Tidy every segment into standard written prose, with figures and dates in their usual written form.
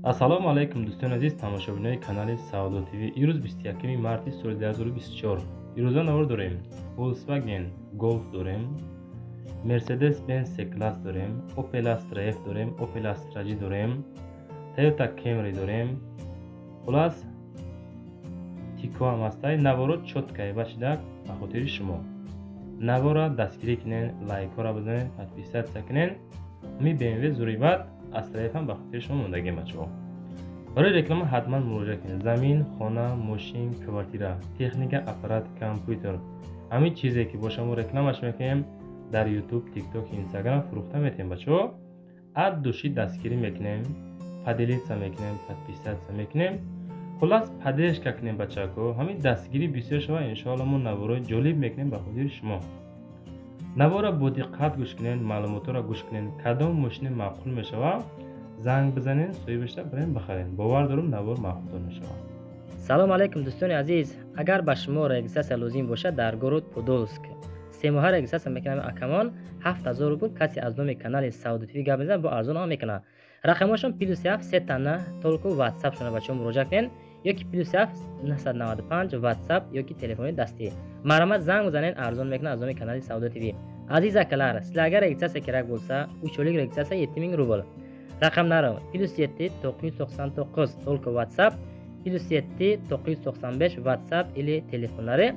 Ассалому алайкум, дӯстони азиз, тамошобинои канали Савдо ТВ. Имрӯз 21 марти соли 2024. Ирӯза навор дорем: Volkswagen Golf дорем, Mercedes Benz C-Class дорем, Opel Astra F дорем, Opel Astra G дорем, Toyota Camry дорем. Хулас, Тико ҳам ҳастай. Наворо чёткай башида ба хотири шумо. Навора дастгирӣ кунен, лайкҳоро бизанед, подписаться кунен. Ҳамин BMW зуриват Astra F ҳам ба хотири шумо мондагем, бачаҳо. Барои реклама ҳатман муроҷиат кунед. Замин, хона, мошин, квартира, техника, аппарат, компютер. Ҳамин чизе ки боша, мо рекламаш мекунем дар YouTube, TikTok, Instagram фурӯхта метавем, бачаҳо. От души дастгирӣ мекунем, поделиться мекунем, подписаться мекунем. Хулас, поддержка кунем, бачако. Ҳамин дастгирӣ бисёр шава, иншоалло, мо наворои ҷолиб мекунем ба хотири шумо. Навора бо диққат гӯш кунед, маълумотҳоро гӯш кунед. Кадом мошине маъқул мешава, занг бизанед, соҳибашта бирен бихаред. Бовар дорам, навор маъқултон мешавад. Салом алайкум, дӯстони азиз. Агар ба шумо регистрация лозим бошад, дар город Подолск 3 моҳа регистрация мекунам, акамон, 7000 рубл. Касе аз номи канали Савдо ТВ гап мезанад, бо арзон ҳам мекунад. Рақамҳошон +7 сета только ватсап шона, бачаҳо, муроҷиат кунед, ёки +7 995 ватсап ёки телефони дастӣ. Марҳамат, занг бизанед, арзон мекунад аз номи канали Савдо ТВ. Aziz akalar, sizlarga registratsiya kerak bo'lsa, 3 oylik registratsiya 7000 rubl. Raqamlari +7 999 только WhatsApp, +7 995 WhatsApp или telefonlari.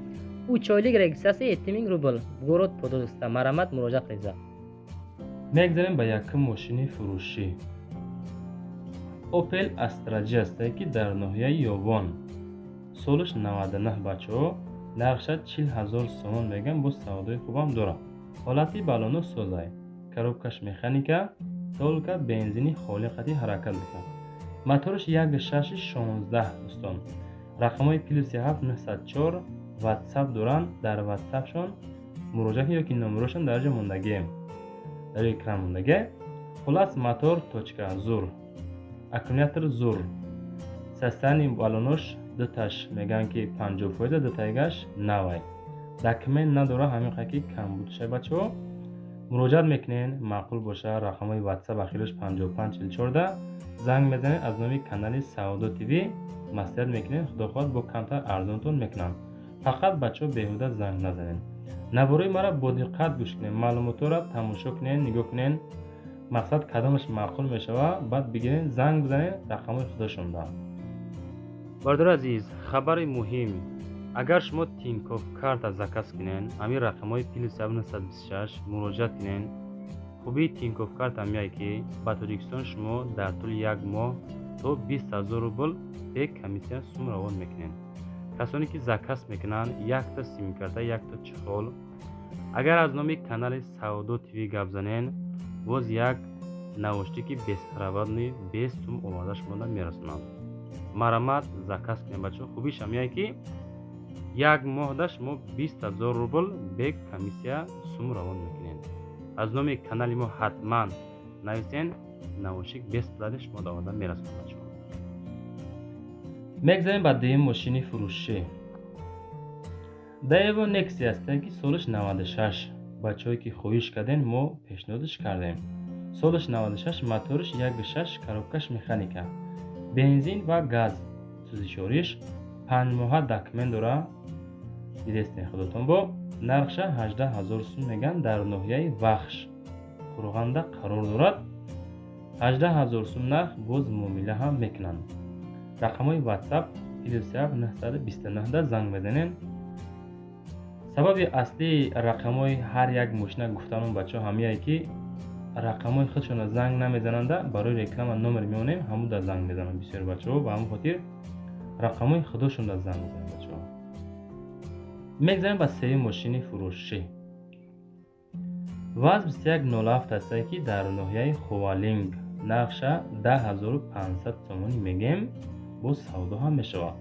3 oylik registratsiya 7000 rubl. Город Podolskda, marhamat, murojaat qilinglar. Мегзарем ба якум мошини фурӯшӣ. Opel Astra G ҳастае, ки дар ноҳияи Ёвон, солаш 99, бачаҳо, нархша 40 ҳазор сомон мегӯям, боз савдои хубам дорад. Ҳолати балону созай, коробкаш механика, только бензини холӣ қати ҳаракат мекунад. Мотораш 1,6 16. Дӯстон, рақамҳои +7 904 ватсап доранд. Дар ватсапшон муроҷиат кунед ёки номерошон дар ҷо мондагием, дар экран мондагие. Хулас, мотор точка зур, аккумулятор зур, состояние балонош дуташ мегӯянд, ки 50%, дутаигаш навай, документ надора, ҳамин ки камбудшай. Бачаҳо, муроҷиат мекунед, маъқул боша, рақамҳои ватсап ахираш 5544 занг мезанед, аз номи канали Савдо ТВ маслиҳат мекунед, худо хоҳад, бо камтар арзонтон мекунанд. Фақат, бачаҳо, беҳуда занг назанед. Наворои маро бо диққат гӯш кунед, маълумотҳоро тамошо кунед, нигоҳ кунед, мақсад кадомаш маъқул мешава, баъд бигиред, занг бизанед рақамҳои худошонда. Бародари азиз, хабари муҳим: агар шумо Тинькофф карта заказ кунед, ҳамин рақамҳои +926 муроҷиат кунед. Хубии Тинькофф карта ҳамяе, ки ба Тоҷикистон шумо дар тӯли як моҳ то 20 000 рубл бе комиссия сум равон мекунед. Касоне ки заказ мекунанд якта симкарта, якта чехол, агар аз номи канали Савдо ТВ гап занен, боз як наушники беспроводный без сум оварда шумода мерасонанд. Марҳамат, заказ кунед, бачаҳо. Хубиш ҳамяе, ки як моҳда шумо 20 000 рубл бе комиссия сум равон мекунед. Аз номи канали мо ҳатман нависен, наушник бесплатно шумо оварда мерасонад, бачаҳо. Мегзарем ба дуюм мошини фурӯшӣ. Daewoo Nexia ҳастае, ки солаш 96. Бачаҳое ки хоҳиш кардем, мо пешниҳодаш кардем. Солаш 96, мотораш 1,6, коробкаш механика, бензин ва газ сӯзишвориш, 5 моҳа документ дора, дидестен худотон. Бо нархша 18 000 сум мегӯянд. Дар ноҳияи Вахш, Қурғанда қарор дорад. 18 000 сум нарх, боз муомила ҳам мекунанд. Рақамҳои ватсап +7 929 занг мезанед. Сабаби аслии рақамҳои ҳар як мошина гуфтанон, бачаҳо, ҳамияе, ки рақамҳои худшона занг намезананда. Барои реклама номер меонем, ҳамуда занг мезананд бисёри бачаҳо. Ба ҳамон хотир рақамҳои худошонда занг мезананд, бачаҳо. Мегзарем ба сеюм мошини фурӯшӣ. ВАЗ 2107 ҳастае, ки дар ноҳияи Ховалинг, нархша 10 500 сомонӣ мегем, боз савдо ҳам мешавад.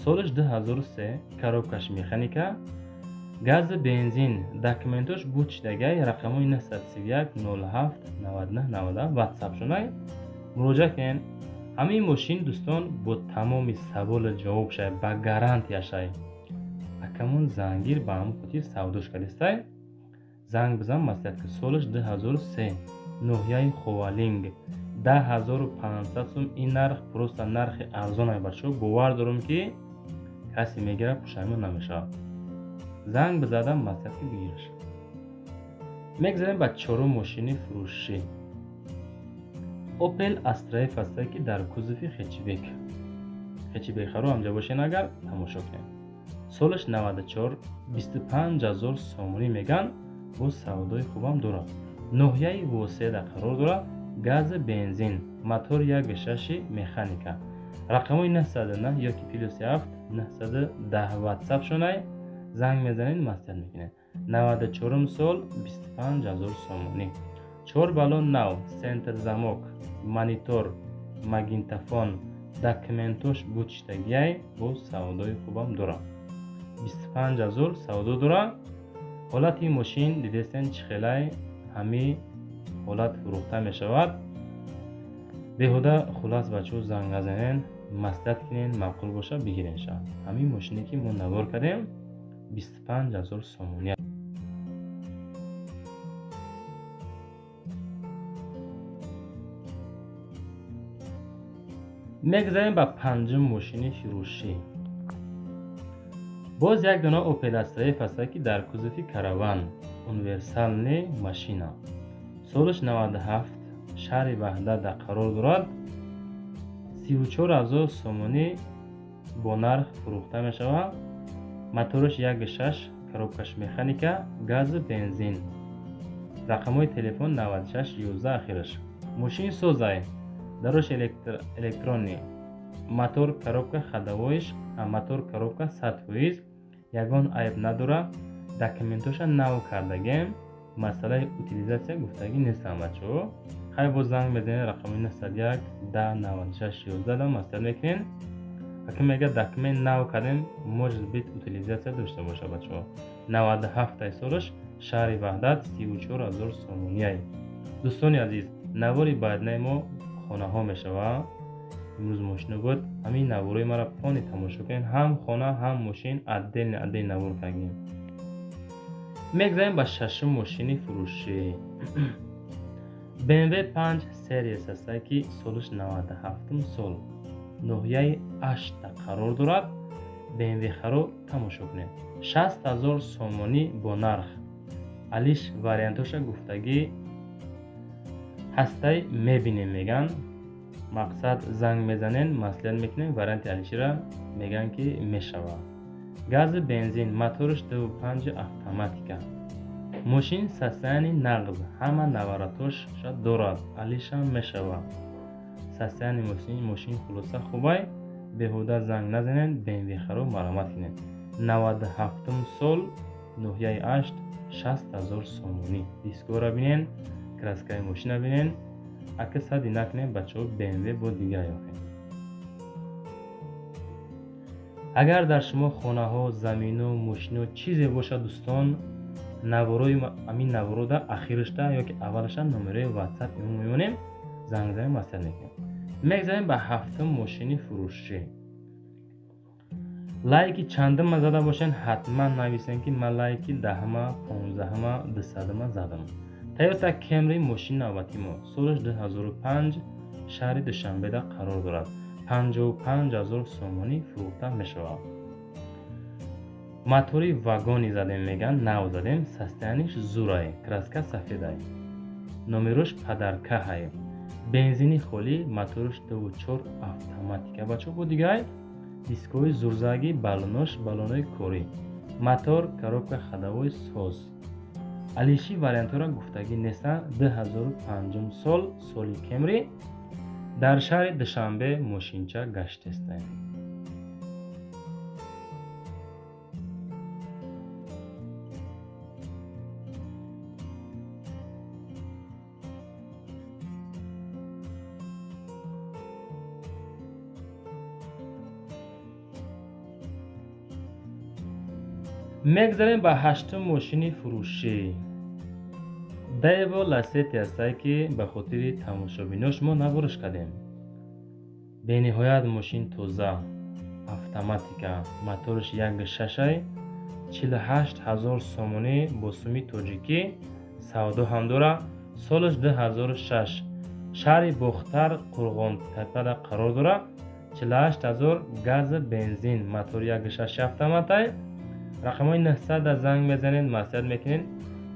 Солаш 2003, коробкаш механика, гази бензин, документош буд шидагай. Рақамҳои 931 07 99 97 ватсап шунай, муроҷиат кунед. Ҳамин мошин, дӯстон, бо тамоми саволу ҷавоб шай, ба гарантия шай. Акамон зангир, ба ҳамон хотир савдош кардистай. Занг бизан, маслиҳат ки. Солаш 2003, ноҳияи Ховалинг. 10500 сум. Ин нарх просто нархи арзон ай бачаҳо. Бовар дорам, ки касе мегирад, пушаймон намешавад. Занг бизадам, маслиҳат ки бигираш. Мегзарем ба чорум мошини фурӯшӣ. Opel Astra F ҳастае, ки дар кузови хэтчбек. Хэтчбекҳаро ҳамҷа бошен, агар тамошо кунем. Солаш 94, 25000 сомонӣ меган, боз савдои хубам дорад. Ноҳияи Воседа қарор дорад, гази бензин, мотор 1.6 механика. Рақамҳои 909 ёки плюс 7 910 WhatsApp шонай, занг мезанед, маслиҳат мекунед. 94 сол, 25000 сомонӣ. Чор баллон нав, центр замок, монитор, магнитофон, документош бучиштагиай, боз савдои хубам дорад. 25000 савдо дорад. Ҳолати мошин дидестен чӣ хелай, ҳами ҳолат фурӯхта мешавад. Беҳуда хулас бачаҳо занг назанен, маслиҳат кунен, маъқул боша бигирен ша. Ҳамин мошине ки мо навор кардем 25000 сомонӣ. Мегзарем ба панҷум мошини фурӯшӣ. Боз як дона Opel Astra F ҳаста, ки дар кузови караван, универсальный машина. Солаш 97, шаҳри Ваҳдат қарор дорад. 34000 сомонӣ бо нарх фурӯхта мешавад. Мотораш 1.6, коробкаш механика, газу бензин. Рақамҳои телефон 96 11 ахираш. Мошини созай, дарош электронӣ, мотор, коробка ходовоиш, мотор, коробка 100%, ягон айб надорад. Документоша нав кардагем, масъалаи утилизация гуфтагӣ нестам бачаҳо. Хай, боз занг мезанед, рақами 901 10 96 11 да маслиҳат мекунед. Ака мега документ нав кардем, может быть, утилизация дошта боша бачаҳо. 97 солаш, шаҳри Ваҳдат, 34000 сомониай. Дӯстони азиз, навори баъднаи мо хонаҳо мешавад. Имрӯз мошино буд. Ҳамин наворои маро пони тамошо кунед, ҳам хона, ҳам мошин отдельно отдельно навор кардем. Мегзарем ба шашум мошини фурӯшӣ. BMW 5 Series ҳастае, ки солаш 97 сол, ноҳияи Ашта қарор дорад. BMW харо тамошо кунед. 60000 сомонӣ бо нарх. Алиш вариантоша гуфтагӣ ҳастай, мебинем меган. Мақсад, занг мезанен, маслиҳат мекунем, варианти алишира меган ки мешавад. Гази бензин, мотораш 2.5 автоматика. Мошин состояние нағз, ҳама наворотоша дорад, алишам мешавад. Состояние мошин хулоса хубай, беҳуда занг назанед, BMW харо маромат кунед. 97 сол, ноҳияи Ашт, 60000 сомонӣ. Дискора бинен, краскаи мошина бинен, ака сади накунед бачаҳо, BMW бо дигар ёфед. Агар дар шумо хонаҳо, замино, мошино чизе бошад, дӯстон, наворои ҳамин наворода ахирашта ёки аввалаша номерои WhatsApp имо мемонем, занг занем, маслиҳат мекунем. Мегзарем ба ҳафтум мошини фурӯшӣ. Лайки чандума зада бошен, ҳатман нависен, ки ман лайки 10-ма, 15-ма, 200-ма задам. Toyota Camry мошини навбати мо. Солаш 2005, шаҳри Душанбеда қарор дорад. 55000 сомонӣ фурӯхта мешавад. Мотори вагони задем меган, нав задем, состояниш зурай, краска сафедай. Номерош падаркаҳай. Бензини холӣ, мотораш 2.4 автоматика. Бачаҳо, бо дигай дискҳои зурзагӣ, баллонош баллонои корӣ. Мотор, коробка ходовой соз. Алиши вариантҳоро гуфтагӣ нестанд. 2005 сол, соли Camry, дар шаҳри Душанбе мошинча гаштестем. Мегзарем ба ҳаштум мошини фурӯшӣ. Daewoo Lacetti ҳастае, ки ба хотири тамошобинош мо навориш кардем. Бениҳоят мошин тоза, автоматика, мотораш 1.6, 48000 сомонӣ бо суми тоҷикӣ савдо ҳам дорад. Солаш 2006, Шаҳри Бохтар, Қурғонтеппада қарор дорад. 48 000, газ, бензин, мотор 1,6 автоматай. Рақамҳои 900 занг мезанед, маслиҳат мекунед.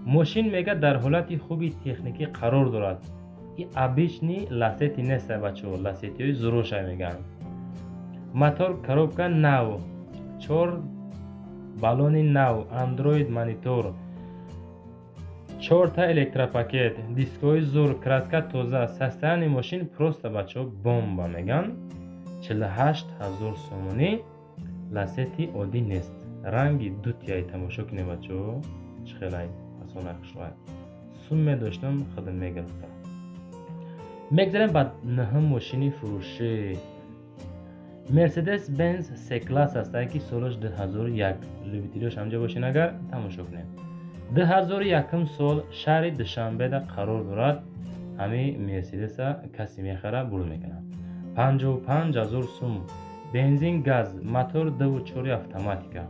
Мошин мега дар ҳолати хуби техникӣ қарор дорад. И обычный Ласети неста, бачаҳо, Ласетиҳои зуроша мегӯянд. Мотор, коробка нав, чор баллони нав, андроид монитор, чорта электропакет, дискҳои зур, краска тоза, состояние мошин просто, бачаҳо, бомба мегӯянд. 48 000 сомонӣ. Ласети оддӣ нест, ранги дутияй тамошо кунед, бачаҳо, чӣ хелай фасона хушрӯай. Сум медоштам, худам мегирифтам. Мегзарем ба нӯҳум мошини фурӯшӣ. Мерседес Бенз С класс ҳастае, ки солаш 2001. Любителёш ҳамҷо бошен, агар тамошо кунем. 2001 сол, шаҳри Душанбеда қарор дорад. Ҳамин Мерседеса касе мехара, бурд мекунад. 55 000 сум, бензин, газ, мотор 2,4 автоматика.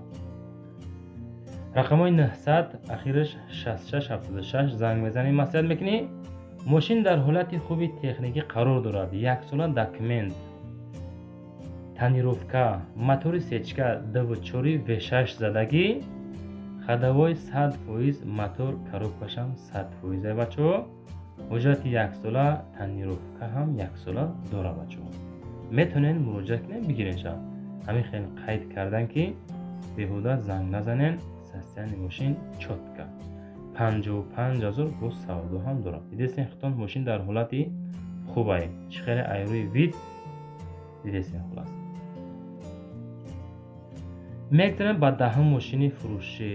Рақамҳои 900, ахираш 6676 занг мезанӣ, маслиҳат мекунӣ. Мошин дар ҳолати хуби техникӣ қарор дорад, яксола документ, тонировка, мотори сечка 2,4 V6 задагӣ, ходовой 100%, мотор, коробкашам 100%. Бачаҳо, ҳуҷҷати яксола, тонировка ҳам яксола дорад. Бачаҳо, метавонед муроҷиат кунед, бигиренша. Ҳамин хел қайд кардан, ки беҳуда занг назанен. Состояние мошин чётко. 55 000, боз савдо ҳам дорад. Дидесен хитон, мошин дар ҳолати хубае, чӣ хеле айрӯи вид дидесен. Хулас, мегзарем ба даҳум мошини фурӯшӣ.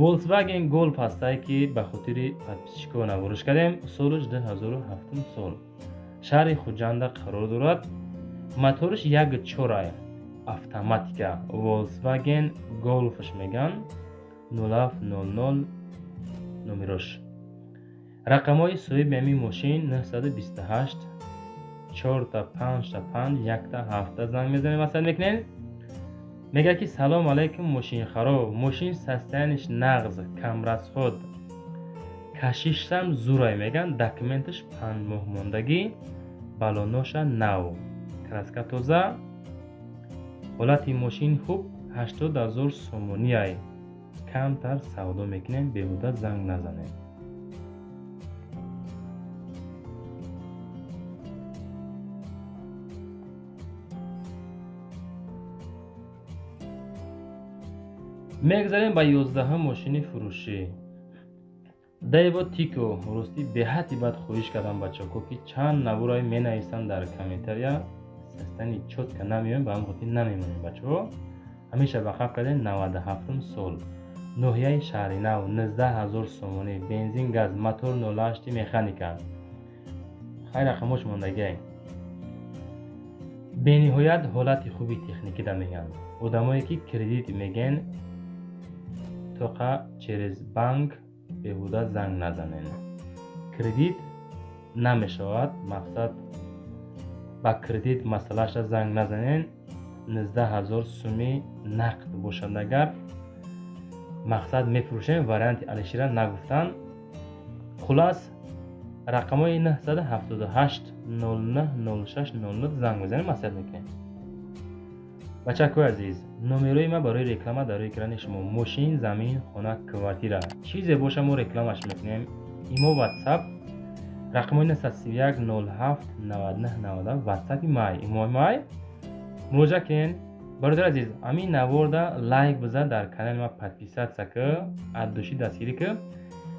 Volkswagen Golf ҳастае, ки ба хотири подписчикҳо навориш кардем. Солаш 2007 сол, шаҳри Хуҷанда қарор дорад. Моториш 1,4 автоматика. Volkswagen Golfш мегӯянд, 0700 номерош. Рақамҳои соҳиби ҳамин мошин 928 4 5 5 1 7 занг мезанем, маслиҳат мекунем. Мегӯяд, ки салом алайкум, мошинхаро, мошин состояниеш нағз, камрасход, кашишам зурай мегӯянд. Документаш 5 моҳ мондагӣ, балоноша нав, краска тоза, ҳолати мошин хуб. 80 000 сомониай, камтар савдо мекунем, беҳуда занг назанем. Мегзарем ба 11-ҳум мошини фурӯшӣ. Дэво Тико. Ростӣ, беҳадди бад хоҳиш кардам, бачако, ки чанд наворай менависанд дар комментария, состояние чётко намеоем, ба ҳамин хотир намемонем. Бачаҳо, ҳамеша ба қабл кардем. 97 сол, ноҳияи Шаҳринав, 19 000 сомонӣ, бензин, газ, мотор 0,8 механика. Хай, рақамош мондагиай. Бениҳоят ҳолати хуби техникӣ да мегӯянд. Одамое ки кредит мегӯен, тоқа через банк беҳуда занг назанен. Кредит намешавад, мақсад, ба кредит масъалаша занг назанен. 19 000 суми нақд бошад агар, мақсад, мефурӯшем. Варианти Алишира нагуфтанд. Хулас, рақамҳои 978 09 06 09 занг мезанем, маслиҳат мекунем. Бачакҳои азиз, номерои ман барои реклама дар рӯи экрани шумо. Мошин, замин, хона, квартира, чизе боша, мо рекламаш мекунем. Имо, Ватсап рақамҳои 931 07 99 90 Ватсапи май, имои май, муроҷиат кунед. Бародари азиз, ҳамин наворда лайк бизан, дар канали ма подписаться ки, от души дастгирӣ ки.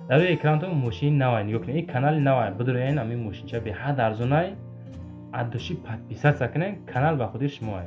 Дар рӯи экранатон мошини навай нигоҳ кунед. Ин канали навай, бидуроен, ҳамин мошинча беҳад арзонай. От души подписаться кунед, канал ба хотири шумоа.